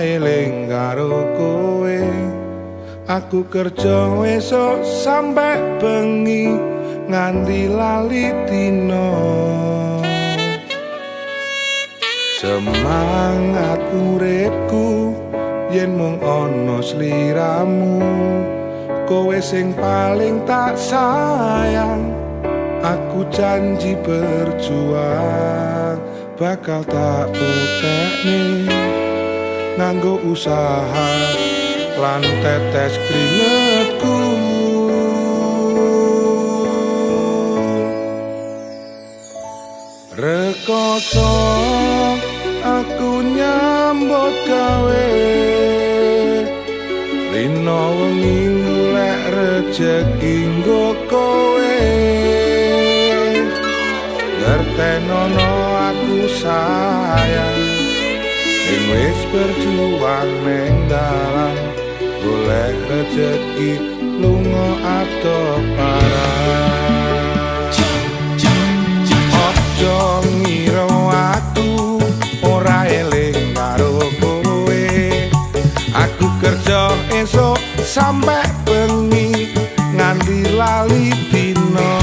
ora eling karo kowe. Aku kerja esuk sampe bengi nganti lali dina. Semangat uripku yen mung ana sliramu. Kowe sing paling tak sayang, aku janji berjuang bakal tak butekne nganggo usaha lan tetes keringetku. Rekoso aku nyambut gawe, rino wengi golek rejeki nggo kowe. Ngertenono aku sayang, sing wis berjuang neng dalan golek rejeki lunga adoh parang. Ojo ngira aku ora eling karo kowe. Aku kerja esuk sampe bengi nganti lali dina.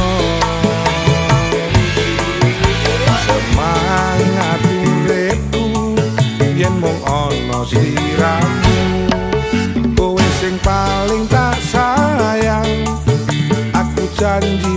Semangat uripku yen mung ana sliramu. Kowe sing paling tak sayang, aku janji